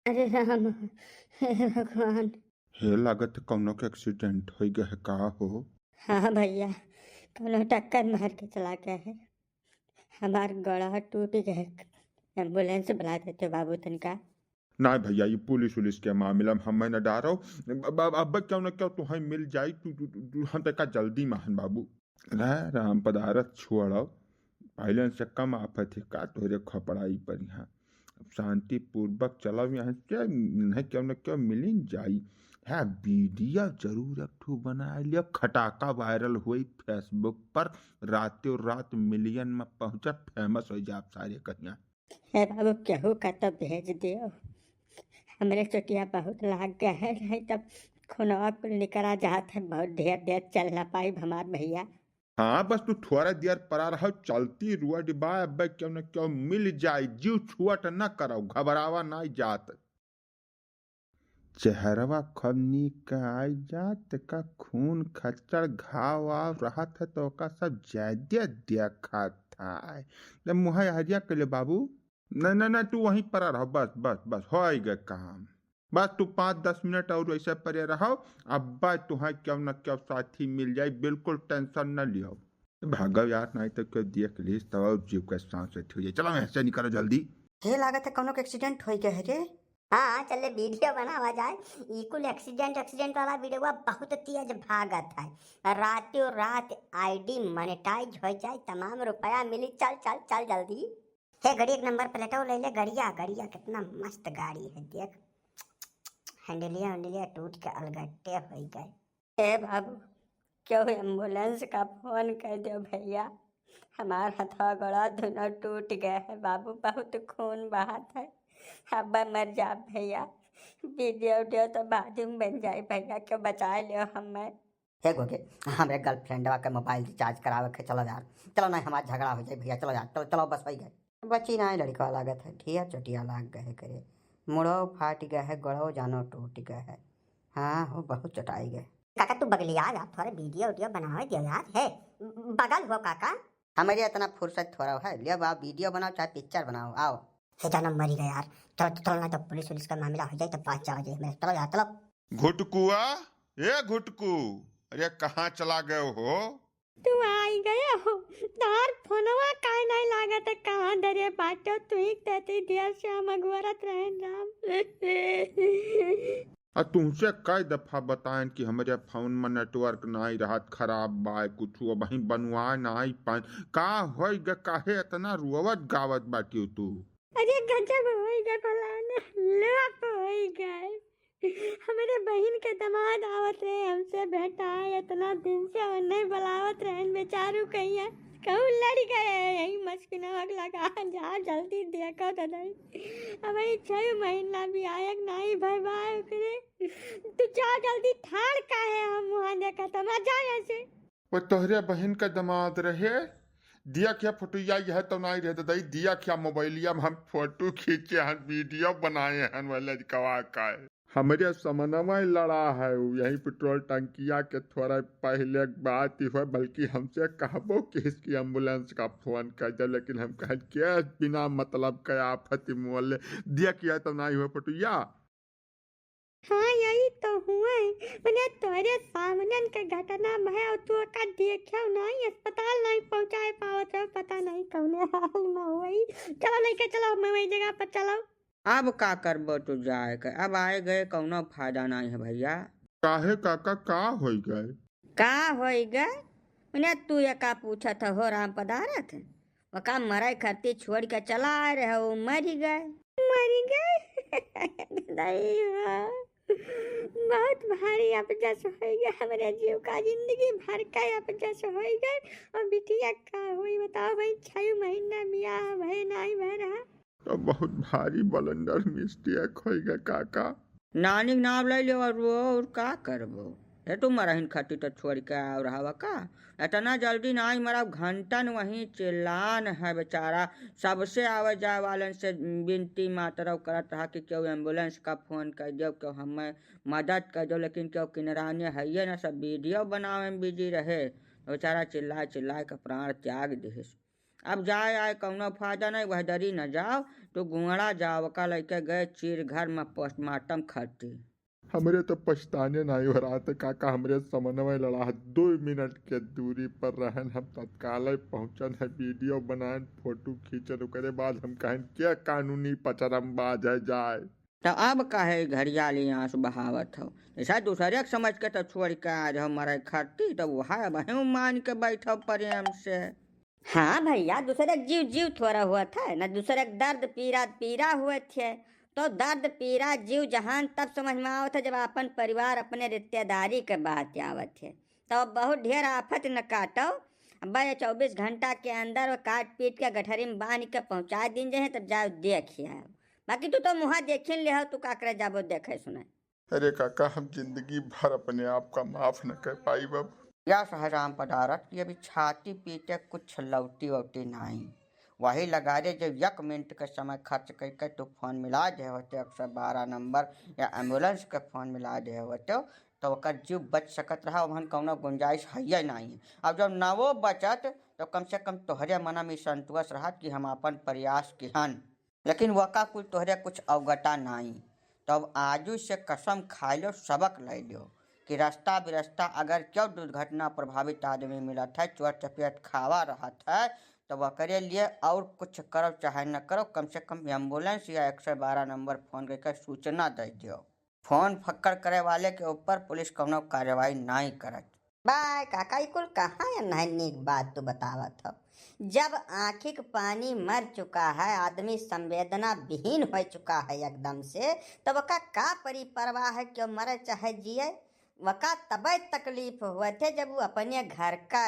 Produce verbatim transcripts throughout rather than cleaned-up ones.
अरे राम, हे भगवान। हे, लागत है कौनो के accident होइ गए है का हो? हाँ भैया, कौनो टक्कर मार के चला गए है। हमार गोड़ा टूट गए। Ambulance बुला देते बाबू तनिका। नाहीं भैया, ये पुलिस उलिस के मामला में हमें न डारो। अब, अब, अब क्यों न क्यों तुहैं मिल जाई, तू, तू, तू, तू, हम तनिका जल्दी में हन बाबू। रे राम पदारथ छोड़ो, पहले से कम आफत है का तोहरे खपड़ाई पर यहाँ। अब शांतिपूर्वक चलो यहाँ से, नहीं क्यों न क्यों मिलिन जाई। है, video जरूर एक ठो बनाए लियो, खटाका viral होई Facebook पर, रातों रात million में पहुँचा, famous हो जाए आप सारे कहिया। हे बाबू, केहू का तो भेज दियो, हमरे चोटिया बहुत लाग गए है, नहीं तब खूनवा कुल निकरा जात है, बहुत ढेर देर चल ना पाई हमार भैया। हाँ, बस तू थोड़ा देर परा रहो, चलती रोड बा, अब्बे क्यों न क्यों मिल जाई, जीव छुअट न करो, घबरावा नाहीं जात। चेहरवा खूब नीक आई जात का, खून खच्चर घाव आव रहत है तो ओका सब ज्यादा देखत है। जब मुँह हरिया के ले बाबू, नहीं, नहीं, नहीं, तू वहीं परा रहो, बस, बस, बस, होइ गए काम। बस तू पाँच दस मिनट और ऐसे परे रहो, अब्बे तुहैं क्यों न क्यों साथी मिल जाई, बिल्कुल tension न लियो। भागो यार, नाहीं तो क्यों देख लीस तब और जीव के सांस अथी हो जाए। चलो यहाँ से निकलो जल्दी। हे, लागत है कौनो के accident होइ गए है रे। हाँ, चले video बनावा जाए। ई कुल accident, accident वाला video बहुत तेज भागत है। रातों रात ID monetize होइ जाए, तमाम रुपया मिली। चल, चल, चल जल्दी। हे गड़ी, एक नंबर प्लेटो ले ले, गड़िया, गड़िया, कितना मस्त गाड़ी है, देख। हैंडलिया, हैंडलिया टूट के अलगट्टे होइ गए। हे बाबू, क्यों ambulance का फोन कर दो भैया, हमार हथवा गोड़ा दोनों टूट गए है बाबू, बहुत खून बहात है। अब मर जा भैया, video उडियो तो बाद में बन जाए भैया, क्यों बचा लियो हमें। हे गोगे, हमरे girlfriendवा के mobile recharge करावे के, चलो यार, चलो, नहीं हमार झगड़ा हो जाए भैया, चलो यार, चलो, चलो, बस होइ गए। बची नाहीं लड़का लागत है, ढेर चोटिया लाग गए करे, मुड़ो फाट गए है, गोड़ो जानो टूट गए है। हाँ हो, बहुत चोटाई गए। काका तू बगलिया यार, थोड़ा video उडियो बनावे दियो यार। हे बगल हो काका। हमरे इतना फुर्सत थोड़ा है, ले आओ video बनाओ चाहे picture बनाओ, आओ। हे जाना मरी गया यार, चलो तो चलो, ना तो पुलिस उलिस का मामला हो जाए तो बात जाओ जाए, चलो यार चलो। घुटकुआ, ए घुटकू, अरे कहाँ चला गए हो? तू आई गए हो, तार फोनवा काहे नहीं लागत है, कहाँ धरे बाटो तू ही, तेती देर से हम अगोरत रहे राम। आ तुमसे कई दफा बताएन कि हमरे फोन में network नाई रहत, खराब बा, कुछ अबहीं बनवा नाई पाएन। का होई ग, काहे इतना रोवत गावत बाटियो तू? अरे गजब होई ग फलाना, लोप होई गए। हमरे बहिन के दामाद आवत रहे हमसे भेंटाए, इतना दिन से उन्हें बुलावत रहन बेचारू कहिया, कहूँ लड़ गए यही मस्किनवा के लगा, जा जल्दी देखो ददाई। अब ये छह महीना भी आयक नाई भय बाय ओकरे। तू जा जल्दी, ठाड़ काहे हम वहाँ देखत हम, जा यहाँ से। वो तोहरे बहिन का दामाद रहे, दिया क्या फोटोया, यह तो नाई रहे ददाई, दिया क्या मोबाइलिया में हम फोटो खींचे हन, video बनाए हन, वो लड़कवा का है। हमरे समनवा ही लड़ा है, उ यहीं पेट्रोल टंकिया के थोड़ा पहले बात ही हुआ, बल्कि हमसे कहबो किहिस कि ambulance का फोन कर दे, लेकिन हम कहन के बिना मतलब का आफत ही मोल ले। दिया किया तो नाई हुआ फोटोया। हाँ, यही तो हुआ है। उन्हें तोरे सामने के घटना में है और तू ओका देखे नहीं, अस्पताल नहीं पहुँचाए पावत रहो, पता नहीं कौने हाल में होई। चलो लेके चलो, मैं वही जगह पर चलो। अब का करबो तू जाए के, अब आए गए कौनो फायदा नहीं है भैया। काहे काका, का होई गए? का होई गए? उन्हें तू ये का पूछत हो राम पदारथ? ओका मरे खरती छोड़ के चला आए रहे, वो मरी गए। मरी गए? नहीं हो, बहुत भारी अपजस होई गए हमरे जीव का, जिंदगी भर का अपजस होई गए। और बिटिया का हुई बताओ भाई, छह महीना बियाह भय नाई भय रहा। तो बहुत भारी blunder mistake होई गए काका। नानी के नाम ले लो और वो और का करबो? हे तू मरहिन खरती तो छोड़ के आओ रहा का? इतना जल्दी नाई मरा, घंटन वहीं चिल्लान है बेचारा। सबसे आवे जाए वालन से विनती मातरव करत रहा कि क्यों ambulance का फोन कर दो, क्यों हमें मदद कर दो, लेकिन क्यों किनराने है ये ना, सब video बनावे में busy रहे। बेचारा चिल्ला चिल्ला के प्राण त्याग दिहिस। अब जाए आए कौनो फायदा नहीं, वह दरी न जाओ, तो गुंगड़ा जाओ, का लइके गए चीर घर में पोस्टमार्टम खर्ची। हमरे तो पछताने नाई हो रहा था काका, हमरे समन्वय लड़ा है, दो मिनट के दूरी पर रहन, हम तत्काल पहुँचन है, वीडियो बनान, फोटो खींचन, ओकरे बाद हम कहन क्या कानूनी पचरमबाज है जाए। तो अब काहे घड़ियाली आंसू बहावत हो? ऐसा दूसरे के समझ के तो छोड़ के आ जाओ मरे खरती, तो वह अब हम मान के बैठो प्रेम से। हाँ भैया, दूसरे के जीव जीव थोड़ा हुआ था ना, दूसरे के दर्द पीरा पीरा हुए थे, तो दर्द पीरा जीव जहान तब समझ में आवत है जब अपन परिवार अपने रिश्तेदारी के बात आवत है। तो अब बहुत ढेर आफत न काटो, अब ये चौबीस घंटा के अंदर वो काट पीट के गठरी में बांध के पहुँचा दीन जाए, तब जाओ देख आओ। बाकी तू तो मुँहा देखिन ले हो, तू का करे जाबो देखे सुने। अरे काका, हम जिंदगी भर अपने आप का माफ न कर पाई बाबू। या सहजाम पदारथ, ये भी छाती पीटे कुछ लौटी वौटी नाई। वही लगा दे, जब एक मिनट के समय खर्च करके तू फोन मिला दे होते एक सौ बारह नंबर या एम्बुलेंस के फोन मिला दे होते, तो ओकर जीव बच सकत रहा, वहन कौनो गुंजाइश हइये नाई। अब जब नवो बचत, तो कम से कम तोहरे मना में संतोष रहत कि हम अपन प्रयास किहन। लेकिन वका कुल तोहरे कुछ अवगता नाई। तब आजू से कसम खाइ लो, सबक लइ लो कि रास्ता बिरास्ता अगर क्यों दुर्घटना प्रभावित आदमी मिलत है, चोट चपेट खावा रहत है, तो वकरे लिए और कुछ करो चाहे न करो, कम से कम एम्बुलेंस या एक सौ बारह नंबर फोन करके सूचना दे दियो। फोन फक्कड़ करे वाले के ऊपर पुलिस कौनो कार्रवाई नाई करत। बाय काका, ई कुल कहाँ या नहीं नीक बात तू बतावत हो? जब आँखी के पानी मर चुका है, आदमी संवेदना विहीन हो चुका है एकदम से, तब ओका का परी परवाह है क्यों मरे चाहे जिए? वका तबे तकलीफ हुआ थे जब वो अपने घर का,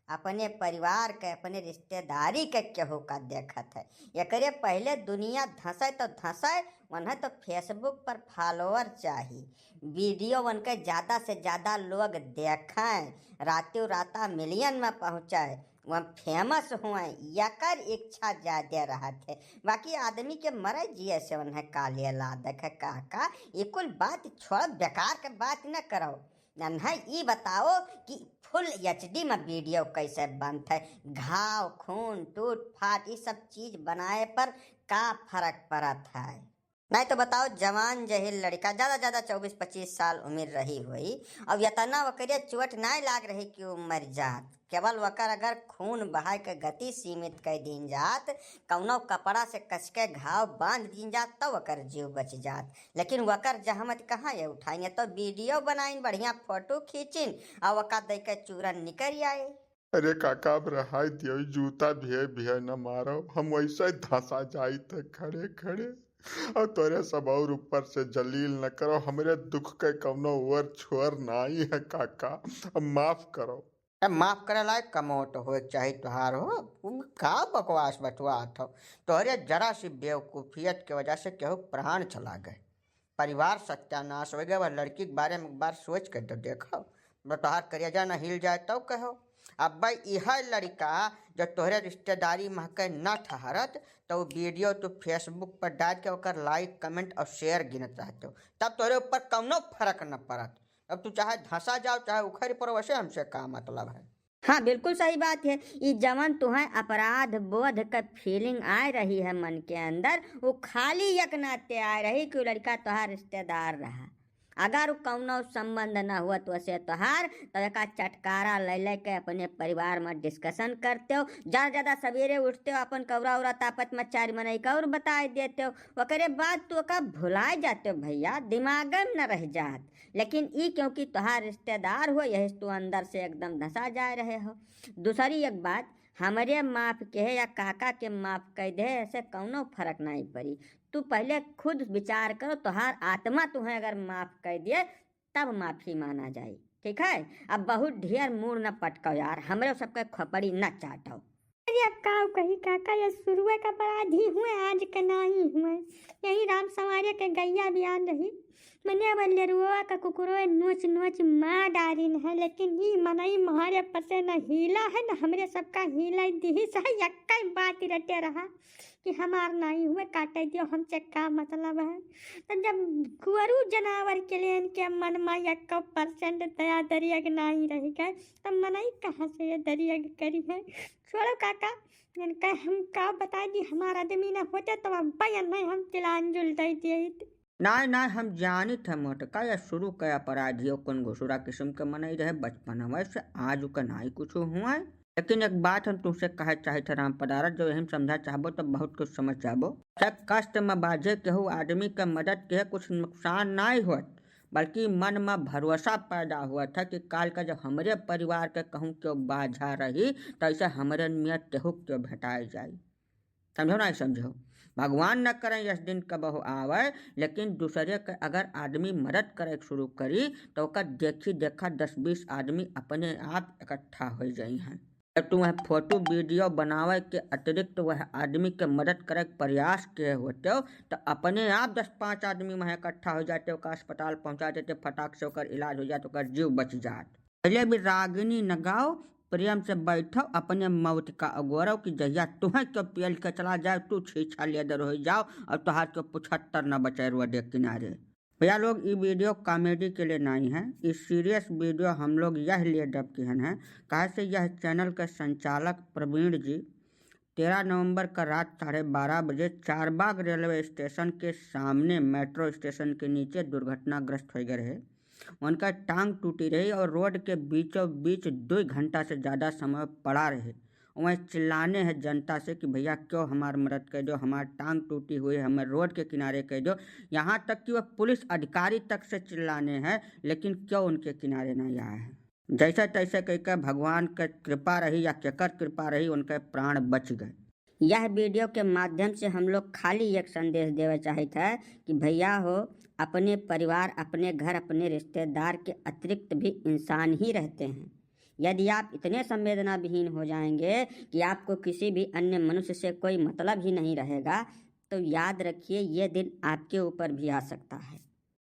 अपने परिवार के, अपने रिश्तेदारी के केहू का देखत है। एकरे पहले दुनिया धंसे तो धंसे, उन्हें तो Facebook पर follower चाही, वीडियो उनके ज्यादा से ज्यादा लोग देखें, रातों राता मिलियन में पहुँचे, वह फेमस हुए, यकर इच्छा ज्यादा रहत है। बाकी आदमी के मरे जिए से उन्हें काले ला देखे। काका, ये कुल बात छोड़, बेकार के बात न करो। नन्हा ई बताओ कि फुल एचडी में वीडियो कैसे बनत है? घाव, खून, टूट फाट, ई सब चीज बनाए पर का फर्क पड़त है? नहीं तो बताओ, जवान जहिल लड़का, ज्यादा ज्यादा चउबीस पच्चीस साल उमिर रही होई, अब यतना ओकरे चोट नाय लाग रही कि उ मर जात। केवल ओकर अगर खून बहाय के गति सीमित कर दीन जात, कौनो कपड़ा से कस के घाव बांध दीन जात, तब ओकर जीव बच जात। लेकिन ओकर जहमत कहाँ ये उठाइन, तो वीडियो बनाइन, बढ़िया फोटो खींचिन, आ ओका दे के चूरन निकल आए। अरे काका, अब रहाई दियो, जूता भिये भिये न मारो, हम वैसे ही धंसा जाइत है खड़े खड़े। और तोरे सब और ऊपर से जलील न करो, हमरे दुख के कौनो ओर छोर नाई है काका, अब माफ करो। अब माफ करे लायक कमोट होए के चाही तोहार हो, तुम का बकवास बतवात हो? तोहरे जरा सी बेवकूफियत के वजह से केहू प्राण चला गए, परिवार सत्यानाश हो गए। वह लड़की के बारे में एक बार सोच के तो देखो, न तोहार करेजा न हिल जाए तो कहो। अब भाई यह लड़का जो तोहरे रिश्तेदारी महके न ठहरत, तो वो वीडियो तू Facebook पर डाल के ओकर like, comment और share गिनत रहते हो, तब तोहरे ऊपर कौनो फर्क न पड़त। अब तू चाहे धंसा जाओ, चाहे उखड़ पड़ो, वैसे हमसे का मतलब है? हाँ, बिल्कुल सही बात है। ई जवन तुहें अपराध बोध क feeling आए रही है मन के अंदर, वो खाली एक नाते आए रही कि वो लड़का तोहार रिश्तेदार रहा। अगर वो कौनो संबंध न हुआ तो से तोहार, तो एका चटकारा ले लेके अपने परिवार में discussion करते हो। ज्यादा ज्यादा सवेरे उठते हो, अपन कौरा उरा तापत में चार मनई का और बताए देते हो, ओकरे बाद तू ओका भुलाए जाते हो भैया, दिमाग में न रह जात। लेकिन ई क्योंकि तोहार रिश्तेदार हो, यही से तू अंदर से एकदम धंसा जाए रहे हो। दूसरी एक बात, हमरे माफ के या काका के माफ कर दे, ऐसे कौनो फर्क नहीं पड़ी। तू पहले खुद विचार करो, तोहार आत्मा तुम्हें अगर माफ कर दिए, तब माफी माना जाए, ठीक है? अब बहुत ढेर मूड़ न पटकाओ यार, हमरे सबके खोपड़ी न चाटो। अरे अब काऊ कही काका, ये शुरुए का अपराधी हुए, आज के नाही हुए। यही राम संवारे के गैया बियान रही, मने बल्लेरुआ का कुकुरो नोच नोच मार डारिन है, लेकिन ई मनई मारे पसे न हीला है, न हमरे सबका हीला दिहिस है। यक्कै बात रटे रहा कि हमार नाई हुए, काटे दियो, हमसे का मतलब है। तो जब कुअरू जनावर के लेन के मन मा यक्को percent दया दरियग नाई रहि गए, तब मनई कहाँ से ये दरियग करी है? छोड़ो काका, इनका हम का बताई दी, हमार आदमी ना होते तो अब बयन नहीं हम तिलांजुल दे दिए। नाय, नाय, हम जानित है मोटका, या शुरू के अपराधी और कौन घुसुरा किस्म के मनई रहे, बचपनवे से आज उके नाई कुछ हुआ है। लेकिन एक बात हम तुमसे कहे चाहित है राम पदारथ, जो यही समझा चाहबो तो बहुत कुछ समझ जाबो। अच्छा, कष्ट में बाझे केहू आदमी के मदद के कुछ नुकसान नाय होत, बल्कि मन में भरोसा पैदा हुआ था कि काल का जब हमरे परिवार के कहूँ क्यों बाझा रही, तो ऐसे हमरे नियत केहू क्यों भेटाए जाई। समझो ना समझो, भगवान न करें यस दिन कबहु आवे, लेकिन दूसरे के अगर आदमी मदद करे के शुरू करी, तो ओकर देखी देखा दस बीस आदमी अपने आप इकट्ठा हो जाई हैं। जब तू वह फोटो वीडियो बनावे के अतिरिक्त वह आदमी के मदद करे के प्रयास के होते, तो अपने आप दस पाँच आदमी वहाँ इकट्ठा हो जाते, ओकर अस्पताल पहुँचा देते, फटाक से ओकर इलाज हो जात, ओकर जीव बच जात। पहले भी रागिनी न गाओ, प्रेम से बैठो, अपने मौत का अगोरो कि जहिया तुहें क्यों पेल के चला जाए, तू छीछा लेदर हो जाओ और तुहार क्यों पुछत्तर न बचे रोड के किनारे। भैया लोग, ई वीडियो कॉमेडी के लिए नहीं है, ई सीरियस वीडियो हम लोग यह लिए डब किहन है, काहे से यह चैनल के संचालक प्रवीण जी तेरह नवंबर का रात साढ़े बारह बजे चारबाग रेलवे स्टेशन के सामने मेट्रो स्टेशन के नीचे दुर्घटनाग्रस्त हो गए रहे। उनका टांग टूटी रही और रोड के बीचों बीच दो घंटा से ज़्यादा समय पड़ा रहे। वह चिल्लाने हैं जनता से कि भैया क्यों हमार मदद कर दो, हमार टांग टूटी हुई है, हमें रोड के किनारे कर दो। यहाँ तक कि वह पुलिस अधिकारी तक से चिल्लाने हैं, लेकिन क्यों उनके किनारे नहीं आए हैं। जैसे तैसे कह के भगवान के कृपा रही या केकर कृपा रही, उनके प्राण बच गए। यह वीडियो के माध्यम से हम लोग खाली एक संदेश देवे चाहित है कि भैया हो, अपने परिवार, अपने घर, अपने रिश्तेदार के अतिरिक्त भी इंसान ही रहते हैं। यदि आप इतने संवेदना विहीन हो जाएंगे कि आपको किसी भी अन्य मनुष्य से कोई मतलब ही नहीं रहेगा, तो याद रखिए, ये दिन आपके ऊपर भी आ सकता है।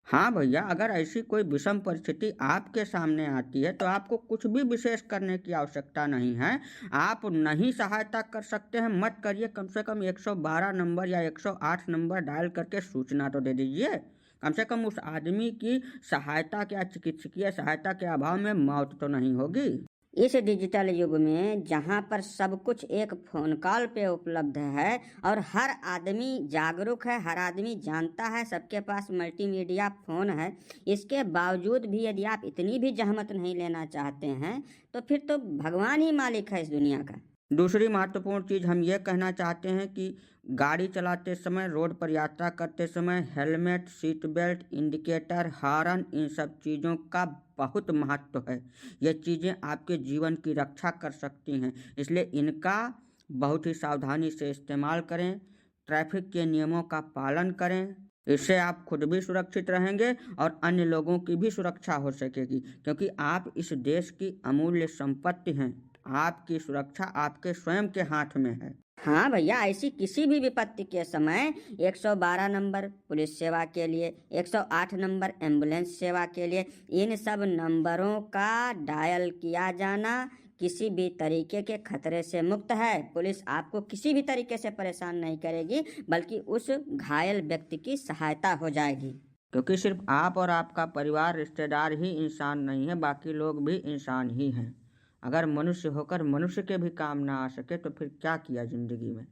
हाँ भैया, अगर ऐसी कोई विषम परिस्थिति आपके सामने आती है तो आपको कुछ भी विशेष करने की आवश्यकता नहीं है। आप नहीं सहायता कर सकते हैं, मत करिए। कम से कम एक सौ बारह नंबर या एक सौ आठ नंबर डायल करके सूचना तो दे दीजिए। कम से कम उस आदमी की सहायता के या चिकित्सकीय सहायता के अभाव में मौत तो नहीं होगी। इस डिजिटल युग में जहाँ पर सब कुछ एक फोन कॉल पे उपलब्ध है और हर आदमी जागरूक है, हर आदमी जानता है, सबके पास मल्टीमीडिया फोन है, इसके बावजूद भी यदि आप इतनी भी जहमत नहीं लेना चाहते हैं तो फिर तो भगवान ही मालिक है इस दुनिया का। दूसरी महत्वपूर्ण चीज़ हम ये कहना चाहते हैं कि गाड़ी चलाते समय, रोड पर यात्रा करते समय helmet, seat belt, indicator, horn, इन सब चीज़ों का बहुत महत्व है। ये चीज़ें आपके जीवन की रक्षा कर सकती हैं, इसलिए इनका बहुत ही सावधानी से इस्तेमाल करें। ट्रैफिक के नियमों का पालन करें, इससे आप खुद भी सुरक्षित रहेंगे और अन्य लोगों की भी सुरक्षा हो सकेगी, क्योंकि आप इस देश की अमूल्य संपत्ति हैं। आपकी सुरक्षा आपके स्वयं के हाथ में है। हाँ भैया, ऐसी किसी भी विपत्ति के समय एक सौ बारह नंबर पुलिस सेवा के लिए, एक सौ आठ नंबर एम्बुलेंस सेवा के लिए, इन सब नंबरों का डायल किया जाना किसी भी तरीके के खतरे से मुक्त है। पुलिस आपको किसी भी तरीके से परेशान नहीं करेगी, बल्कि उस घायल व्यक्ति की सहायता हो जाएगी। क्योंकि सिर्फ आप और आपका परिवार, रिश्तेदार ही इंसान नहीं है, बाकी लोग भी इंसान ही हैं। अगर मनुष्य होकर मनुष्य के भी काम ना आ सके तो फिर क्या किया जिंदगी में?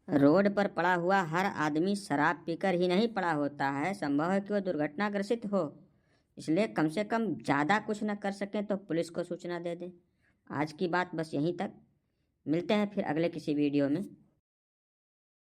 रोड पर पड़ा हुआ हर आदमी शराब पीकर ही नहीं पड़ा होता है, संभव है कि वो दुर्घटनाग्रसित हो, इसलिए कम से कम ज़्यादा कुछ न कर सकें तो पुलिस को सूचना दे दें। आज की बात बस यहीं तक, मिलते हैं फिर अगले किसी वीडियो में।